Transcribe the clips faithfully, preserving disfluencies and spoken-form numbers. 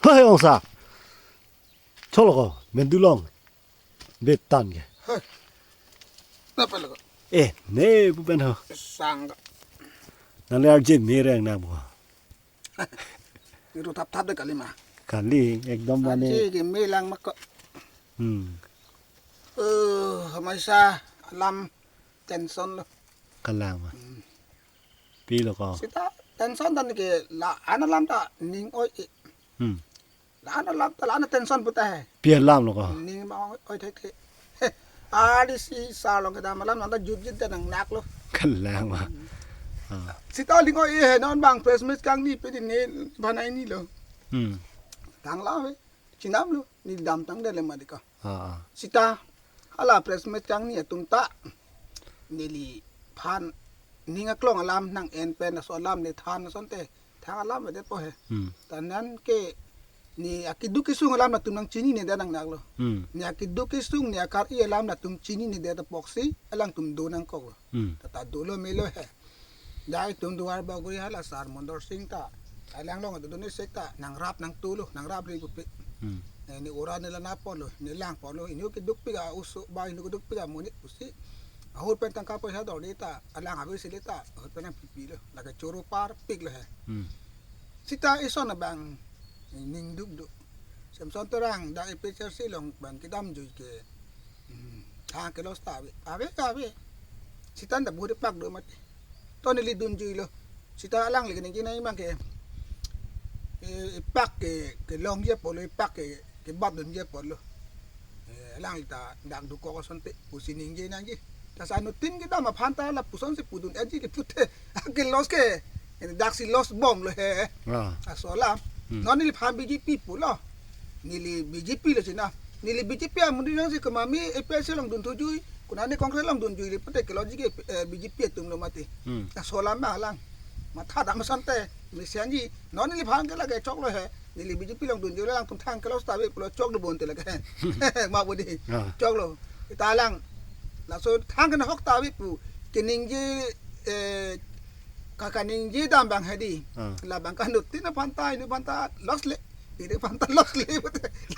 Hei, ongsa. Cholo ko, mendulong. Betan ke. Hei. Napa lo ko? Eh, ne, bukan ho. Sang. Nang le arje mereng na bu. Iru thap thap de kali ma. Kali, ekdom mane. Arje ke melang mak ko. Hmm. Eh, hamaisa alam tension lo. Kalang ma. Hmm. Pilo ko. Sita tension dan ke la-an alam ta ning oi. Hmm. La-an alam ta la-an tension puta he. Pi alam lo ko. Ning ma oi thek thek. Adi si sa long kedam alam nang ta jut jut dan nang nak lo. Kalang ma. Ah. Sita ling oi he non bang press meet kangni pe di ne banai ni lo. Hmm. Tang la he. Chinam lo, neli damtang dele ma di ko. Ah, ah. Sita, hala press meet kangni atum ta, neliphan ning aklong alam nang en pen aso alam ne than asonte, thang alam vedet po he. Hmm. Tanan ke, ne akeduk kesung alam latum nang chinine det nang nak lo. Hmm. Ne akeduk kesung, ne akar-i alam latum chinine det apoksi, alangtum do nangkok lo. Hmm. Tata dolo melo he. Jai tum Duarbagori hala sar Mondor Sing ta. Alang long do ne sek ta nang rap nang tulo, nang rap ring pupi. Hmm. Eh, ne ura ne lana polo, ne lang polo, inut keduk pik a-uso ba inut keduk pik amonit pusi. Ahut pen tangka poisa dor di ta, alang abe sili ta, ahut pen nang pipi lo, lake choro par pik lo he. Hmm. Sita ison abang ning duk duk. Samson Terang dak A P H L C along bang kedam jui ke. Hmm. Thang ke loss ta ave. Ave ke ave. Sita ta buri pak do mati. To neli dun jui lo. Sita alang le ke ningje nai mang ke. Eh, pak ke, kelongji apotlo, pak ke, kebat dunji apotlo. Eh, alang ta dak dukok asonte. Pusi ningje nangji. Ta sa anuttin kedam aphan ta lapuson si pudun aji ke pute. Ke loss ke. Daksi loss bom lo he. Ah. Aso alam. Hmm. Non neliphan B J P pulo. Neli B J P lo china. Neli B J P amundi nang si kemami A P H L C along dun thujui. Konane Congress along dun jui le pute ke loss ke, eh, B J P atum lo mati. Hmm. Aso alam bang alang. Matha dam asonte. Mesianji. Non neliphan ke lake choklo he. Neli B J P along dun jui le alangtum thang ke loss ta ave pulo choklo bonte lake. Ma bodi. Ah. Choklo. Ita alang. Laso thang ke nahok ta ave pu. Keningje, eh, ka kaningje dam bang he di. Ah. La bang kanuttin aphan ta, inut aphan ta loss le. Inut aphan ta loss le.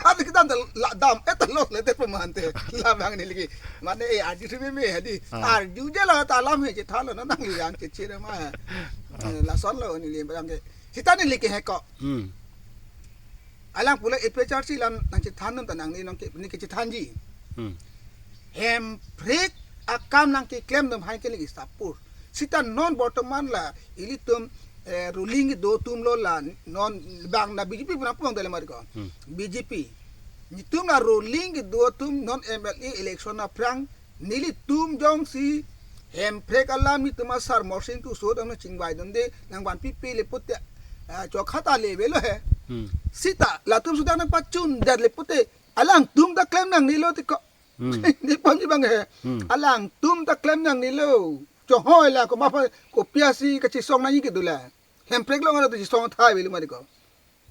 La di kedam ta la dam, eh, ta loss le te pemante. La bang neli ke. Mane, eh, arju si me me he di. Ah. Arju je la ta alam he je thalo na nangli yang kecil ma. Ah. Eh, lason lo neli bang ke. Sita neli ke he ko. Hmm. Alang pulo A P H L C alam nang chethan nun ta nang ne nong ke, ne kechethanji. Hmm. Hemprek akam nang keklem dam hai ke lagi sapur. Sita non bortoman la ilitum, eh, ruling do atum lo la non bang na B J P puna pung dale mari ko. Hmm. B J P. Netum la ruling do atum non M L A election aphrang nelitum jongsi Hemprek alam netum asar Morsing Tisso atum nang chingvai dunde nang vanpi pe le pute, ah, chokha ta le avelo he. Hmm. Sita latum sudah nang pachun det le pute alangtum ta klem nangne lo ti ko. Hmm. Ne ponji bang he. Hmm. Alangtum ta klem nangne lo. Chohoi la ko mapha ko piasi kachesong nangji kedo la. Hemprek along ta chesong thai avelo mari ko.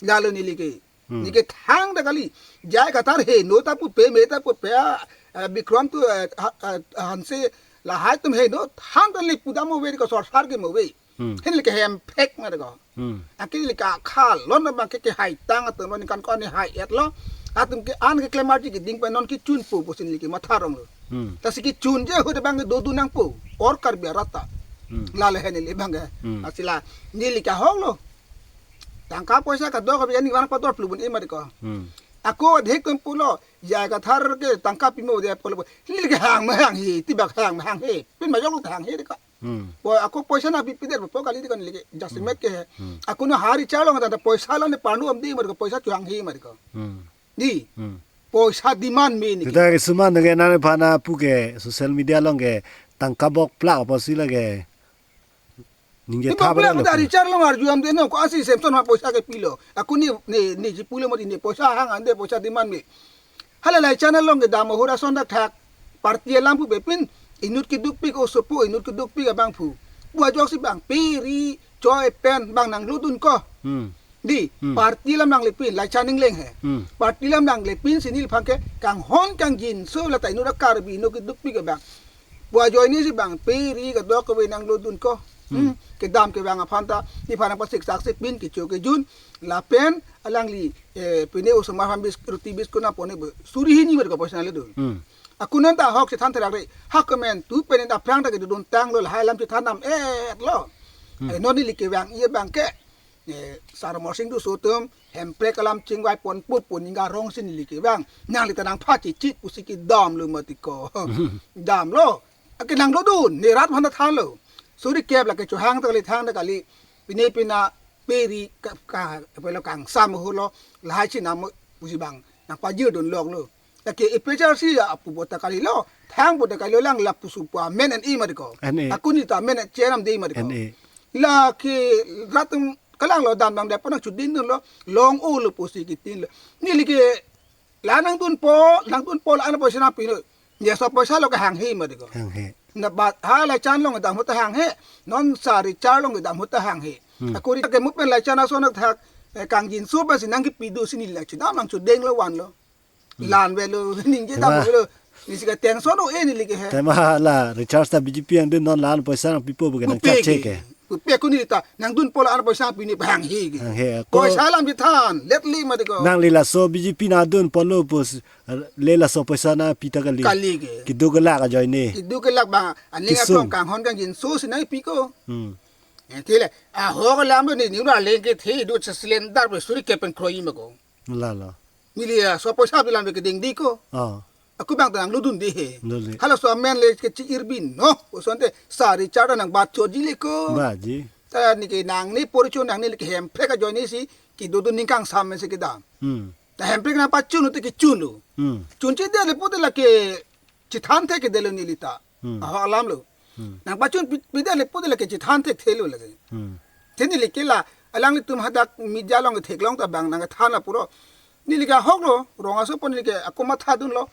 Lalo neli ke. Hmm. Neli ke thang ta kali. J I Kathar heno ta pupe, me ta pupe, ah, ah, Bikram tu, ah, ha-, ah, Hanse lahai atum heno than ta neli pudam ave ko sorkar ke mo ave. Hmm. He neli ke Hemprek mari ko. Hmm. Anke neli ke akha lon abang ke, kehai tang atum lo ningkan ko ne hai-et lo. Atum ke an keklem arji keding pen non kechun po pusi neli ke matha rong lo. Hmm. Lasi kechun je ahut abang ke dodun nangpo. Or Karbi arat ta. Hmm. Lale he neli bang ke. Hmm. Lasi la neli ke ahok lo. Tangka poisa kadokave ani vang pador plubun e mari ko. Hmm. Ako adhe kum pulo, J I Kathar ke tangka pimo de pulo. Neli ke hang ma hanghe, tibak hang ma hanghe. Pin ma jok lo ta hanghe de ko. Hmm. Bo ako poisa nang pipi det po kali de ko neli ke. Just Hmm. met ke he. Hmm. Ako no hari chalong ta poisa lo ne panu am di mari ko, poisa chu hanghe mari ko. Hmm. Di. Hmm. Poisa demand me neli ke. Tita ke suman ke nang phana pu ke social media along ke tangka bok plak apotsi lake. Ningje Iba thap pula lo. Kita Richard lo arju am de no ko asi Samson ma poisa ke pilo. Ako ne, ne, ne ji pulo mati ne poisa hang ande poisa demand me. Hala lai channel along ke dam ahura son dak thak. Party alam pu bepin inut keduk pik o sopo inut keduk pik abang pu. Bu ajoksi bang piri choi pen bang nang ludun ko. Hmm. Di, Hmm. party alam nanglepin, lai chaning leng he. Hmm. Party alam nanglepin si neliphan ke kanghon kangjinso la ta inut akar bi inut keduk pik abang. Bu ajoine si bang piri kadokave nang ludun ko. Hmm. Kedam kevang aphan ta, nephan nangpasiksak si pin kecho kejun, lapen alangli, eh, pine osomar aphan bis-, roti biscuit nangpon-e bo, suri hini mati ko poisa nangle dun. Hmm. Ako non ta ahok chethan therak re, hak kemen tu pen ta aphrang ta kedodun tanglo, lahai alam chethan nam-et lo. Hmm. Eh, non neli kevang-i abang ke, eh, Sar Amarsing Tisso atum, Hemprek alam chingvai pon put pon ningga rong si neli kevang. Nangli ta nangpha chichit pusi kedamlo mati ko. Damlo. Ake nangdodun, ne rat aphan ta thanlo. Suri kep lake chohang ta kali, thang ta kali. Pine pina peri ka, ka, apa lo, kangsam ho lo. Lahai chinam pusi bang nangpajirdun lok lo. Lake A P H L C apu bo ta kalilo. Thang bo ta kalilo, lang lapusi pu amen en-e mati ko. En-e. Ako neli ta amen en-e chenam de mati ko. En-e. Lake rat atum kalanglo, dam dam dep nangchudindunlo, long-olo pusi kitinlo. Neli ke la nangdunpo, nangdunpo, la-an poisa nangpilo. Ne laso poisa lo kehanghe mati ko. Hanghe. Na bat ha laichan along dam ahut ta hanghe. Non Sar Richard along dam ahut ta hanghe. Hmm. Ako ri ke mo pen laichan ason athak, eh, kangjinso pensi nangkepi do si neli nangchudam nangchudenglo vanlo. Hmm. La-an avelo, ningje dam Ba. avelo. Neli si ka tension o-e neli ke he. Tema la Richard ta B J P angdun, non la-an poisa nangpipo pu ke nangchak Pupe che ke. ke. Pupe ako neli ta nangdunpo, la-an poisa pine hanghe ke. Hanghe, ako Poisa alam chethan, let li mati ko. Nangli laso B J P nangdunpo lo pus, le laso poisa nangpi ta kali. Kali ke. Keduk kelak ajoine. Keduk kelak ba, aning Kesung. aklong kanghon kangjinso si nangpi ko. Hmm. Eh, tile, ahok alam do ne, ne ura lengke the do sa cylinder pe suri kep pen kroi ma ko. Lalo. Neli laso poisa bilang be keding di ko. Oh. Ako bang ta nangdodun de he. Dole. Halaso amen le ke chi-ir bin, no? Kosonte Sar Richard nangbatcho ji le ko. Baji. Ta ne ke nangne poricho, nangne le ke Hemprek ajoine si kedodun ning kangsam si kedam. Hmm. Ta Hemprek nangpachun te kechunlo. Hmm. Chunchedet le pute lake chethanthe kedetlo neli ta. Hmm. Ahok alam lo. Hmm. Nangpachun pi-, pidet le pute lake chethanthe thelo lake. Hmm. Te neli ke la, alanglitum hadak media along theklong ta bang nangthan apuro. Neli ke ahok lo, rong aso pon neli ke ako mathadunlo.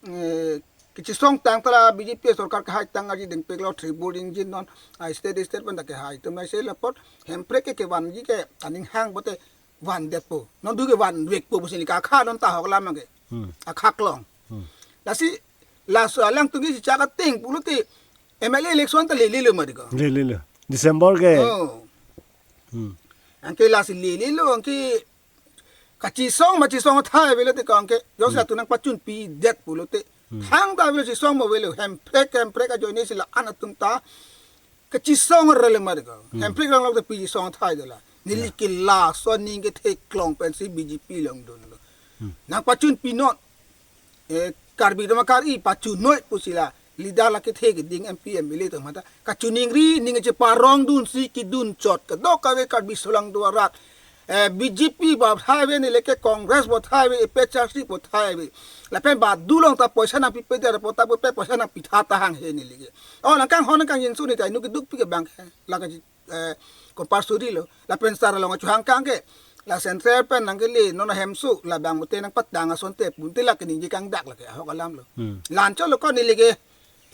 Eh, kechisong tang ta la B J P sorkar kehai tang aji dengpiklo, tribal injin non, ah, state state pen ta kehai atum aise lapot, Hemprek ke kevanji ke aning hang pote vandetpo. Non du kevanvekpo pusi neli kakha non ta ahok alam ke. Hmm. Akhak long. Hmm. Lasi, laso alangtum ke si chak ateng pulote M L A election ta lelelo mati ko. Lelelo. December ke. Oh. Hmm. Anke lasi lelelo, anke kachisong ma chisong athai avelo te ko anke. Jongsi Hmm. latum nangpachunpidet pulote. Hmm. Thangta avelo, chisong ma avelo. Hemprek, Hemprek ajoine si la-an atum ta kachisong rele mati ko. Hmm. Hemprek ranglok te pi chisong athai dola. Neli Ya. ke laso aning kethe klong pensi B J P along dunlo. Hmm. Nangpachunpinon. Eh, Karbi atum akar-i pachun noi pusi la leader la kethe keding M P M L A atum ta kachiningri, ning cheparongdun si kedun chot, kadokave Karbi aso alang do arat. Eh, B J P ba athai ave, neli ke Congress ba athai ave, A P H L C ba athai ave. Lapen ba dulong ta poisa nangpipedet apot ta bo pe poisa nangpitha ta hanghe neli ke. Oh, nangkanghon nangkangjinso ne ta inut keduk pi ke bang ke. La ka eh, compulsory lo. Lapen sar along achuhang kang ke. La central pen nangkele non ahemso, la bang mute nangpatang asonte punte la keningje kangdak lake ahok alam lo. Hmm. Lancho lo ko neli ke.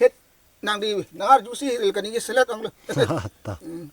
Het nangdi nangarju si ril keningje selet ong lo. Ta. Hmm.